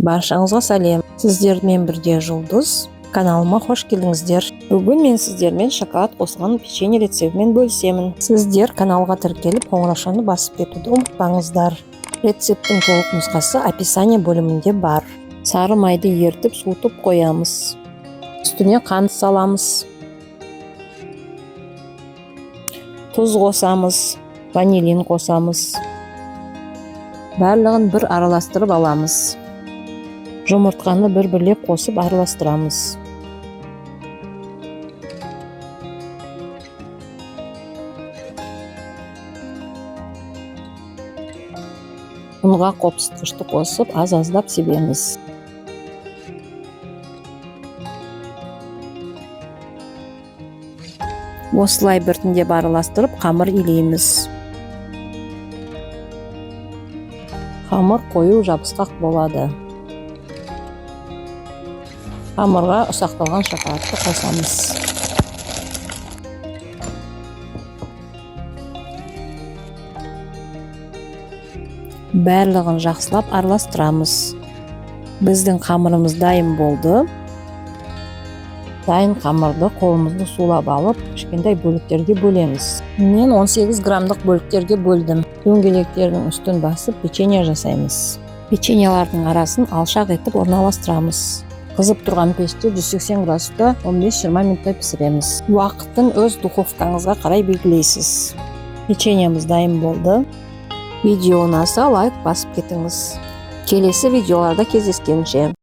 Баршаңызға сәлем! Сіздермен бірге Жұлдыз. Каналыма қош келдіңіздер. Бүгін мен сіздермен шоколад қосылған печенье рецептімен бөлісемін. Сіздер каналға тіркеліп, қоңыраушаны басып кетуді ұмытпаңыздар. Рецепттің толық нұсқасы описание бөлімінде бар. Сары майды ертіп, суытып қоямыз. Үстіне қант саламыз. Тұз қосамыз, ванилин қосамыз. Барлығын бір араластырып аламыз. Жұмыртқаны бір-бірлеп қосып араластырамыз. Ұнға қопсытқышты қосып, аз-аздап себеміз. Осылай біртіндеп араластырып, қамыр илейміз. Қамыр қою жабысқақ болады. Қамырға ұсақталған шоколадты қосамыз. Барлығын жақсылап араластырамыз. Біздің қамырымыз дайын болды. Дайын қамырды қолымызды сулап алып, кішкентай бөліктерге бөлеміз. Мен 18 граммдық бөліктерге бөлдім. Дөңгелектердің үстін басып, печенье жасаймыз. Печеньелардың арасын алшақ етіп орналастырамыз. Қызып тұрған пеште 180 градуста 15-20 минуттай пісіреміз. Уақытын өз духовкаңызға қарай белгілейсіз. Печеньеміз дайын болды. Видео ұнаса, лайк басып кетіңіз. Келесі видеоларда кездескенше.